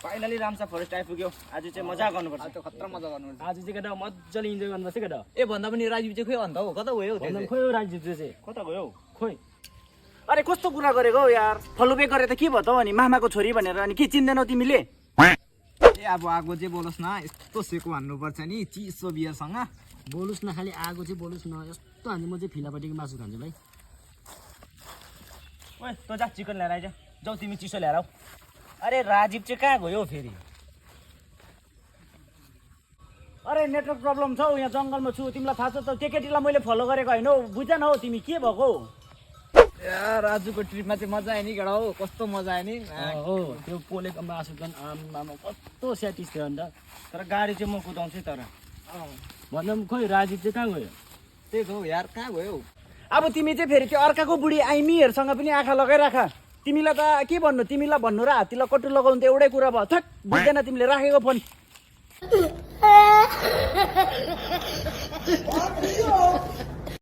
Finally Ramsa forest आइपुग्यो आज चाहिँ मजा गर्नुपर्छ आज त खतरा मजा गर्नुपर्छ आज चाहिँ केटा मजाले इन्जोय गर्नुपर्छ केटा ए भन्दा पनि राजीव चाहिँ खोइ अन्त हो कता गयो त्यो भन्दा चाहिँ? खोइ राजीव चाहिँ कता गयो खोइ अरे कस्तो कुरा गरेको हौ यार फलुबे गरे त के भयो त अनि मामाको छोरी भनेर अनि के चिन्दैनौ तिमीले ए अब आगो चाहिँ बोलोस् न यस्तो सेको हान्नुपर्छ नि चिसो बियरसँग बोलुस् न खालि आगो चाहिँ बोलुस् न यस्तो हान्ने म चाहिँ फिलापट्टिको मासु खान्छु भाइ ओए तँ जा चिकन ल्याएर आइज जाऊ तिमी चिसो ल्याएर आऊ अरे राजीव चाहिँ कहाँ गयो फेरि अरे नेटवर्क प्रब्लम छ हौ यहाँ जङ्गलमा छु तिमीलाई थाहा छ त त्यो केटीलाई मैले फलो गरेको होइन हौ बुझेन हौ तिमी के भएको हौ या राजुको ट्रिपमा चाहिँ मजा आयो नि केटा हो कस्तो मजा आयो नि हो त्यो पोलेको मासु झन् आमा कस्तो स्याटिस थियो अन्त तर गाडी चाहिँ म कुदाउँछु तर भन्दा पनि खोइ राजीव चाहिँ कहाँ गयो त्यही त हौ यार कहाँ गयो अब तिमी चाहिँ फेरि त्यो अर्काको बुढी आइमीहरूसँग पनि आँखा लगाइराख तिमीलाई त के भन्नु तिमीलाई भन्नु र हात्तीलाई कटु लगाउनु त एउटै कुरा भयो थट बुझ्दैन तिमीले राखेको फोन